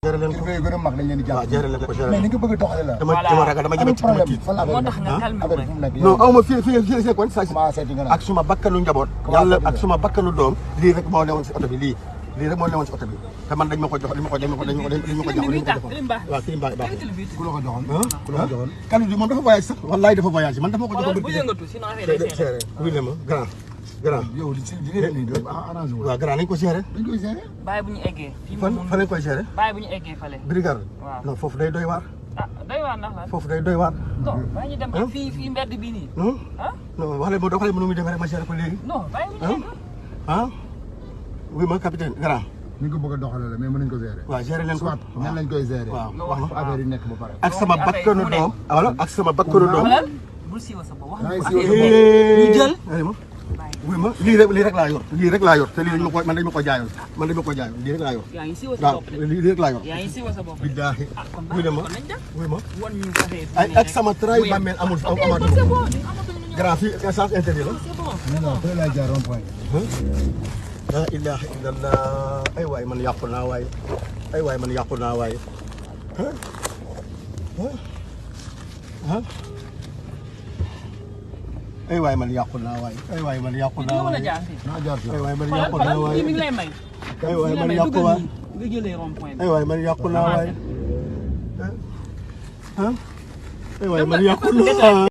jërë leen ko kilifa yu gën a mag dañ leen di jàpp. waaw jërë leen ko mais ni nga bëgg a doxale la. dama ragal dama jëm ci problème fan la moo tax nga calme affaire fu mu nekk non aw ma fii sekoon sa ma seeti nga ak suma bakkanu njaboot yàlla ak suma bakkanu doom lii rek moo newoon si oto bi lii rek moo newoon si oto bi te man dañ ma ko jox dañ ma ko jox waaw kii mbaa baax ku la ko joxoon ku la ko joxoon kanu bi moom dafa voyage sax wallaay dafa voyage man dafa ma ko joxoon bu yëngatu sinon affaire day seere oui ne ma grand yow li ngeen nii do arrangé wu waaw grand nañ ko gérer dañ koy gérer bàyyi bu ñu eggee fan lañ koy gérer bàyyi bu ñu eggee fale brigade waaw non foofu day doy waar doy waar ndax lan foofu day doy waar non bàyyi ñu dem ak fii mbedd bi nii non wax leen ma nu muy demee rek ma gérer ko léegi non bàyyi bu ñu egg oui ma capitaine grand ni nga ko bëgg a doxale la mais mën nañ ko gérer waaw gérer leen ko soit nan lañ koy gérer waaw wax ma affaire yi nekk ba pare ak sama bakkanu doom wala ak sama bakkanu doom bul siiwa sa bopp wax ñu jël oui ma lii rek laa yor te lii dañ ma ko man dañ ma ko jaayoon lii rek laa yor yaa ngi siiwa sa bopp de lii rek laa yor yaa ngi siiwa sa bopp billaahi oui ma won ñu ay ak sama trahi bàmmeel amul amatul grand fii essence interdit la non fële laay jaar rond point la ilaha illallah ay waay man yàqu naa waay ay waay man yàqu naa waay ay waay man yàqu naa waay ay waay man yàqu naa waay naa jaar fi ay waay man yàqu naa waay mi ngi lay may ay waay man yàqu waay nga jëlee rond point ay waay man yàqu naa waay ay waay man yàqu naa